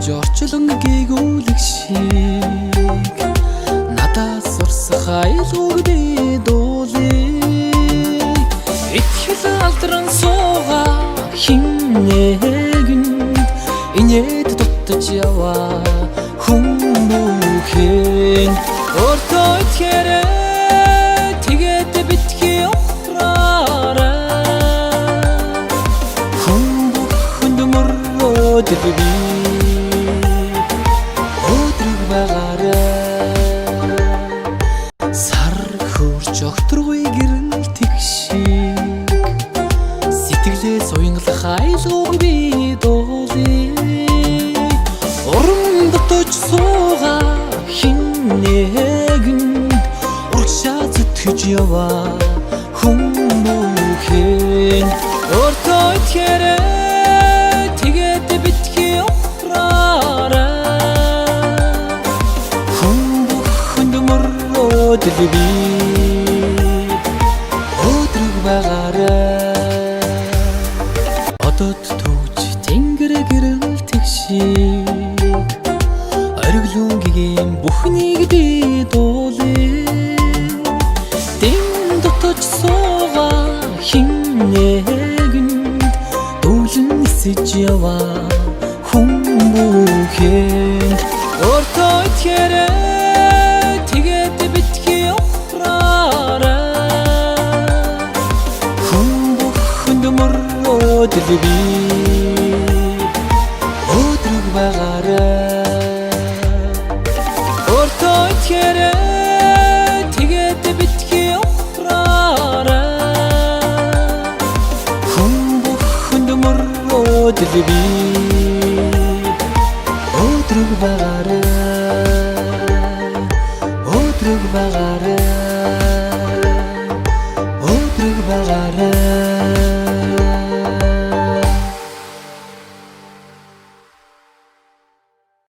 Хөрч орчлон гэгүүлэг шиг надаас урсах айлгүйг би дуулъя. Итгэл алдран сууга хин нэгэнд инээд дутаж яваа хүн бүхэн өөртөө итгээрэй, тэгээд битгий ухраарай. Хүн бүхэнд мөрөөдөл би өдрөг байгаарай. Сар хөрч огторгүй гэрэлтэх шиг сэтгэлээ суянгалах айлгүйг би дуулъя. Урам дотож сууга хин нэгэнд урагшаа зүтгэж яваа хүн бүхэн өөртөө итгээрэй, тэгээд битгий ухраарай. Хүн бүхэнд мөрөөдөл би өдрөг байгаарай. Одод төвч тэнгэр гэрэлтэх шиг ориглон гэгээн бүхнийг би дуулъя. Дэм дотож сууга хин нэгэнд дүүлэн нисэж яваа хүн бүхэн өөртөө итгээрэй, тэгээд битгий ухраарай. Хүн бүхэнд мөрөөдөл би өдрөг байгаарай. Өөртөө итгээрэй, тэгээд битгий ухраарай. Хүн бүхэнд мөрөөдөл би өдрөг байгаарай. Өдрөг байгаарай. Өдрөг байгаарай.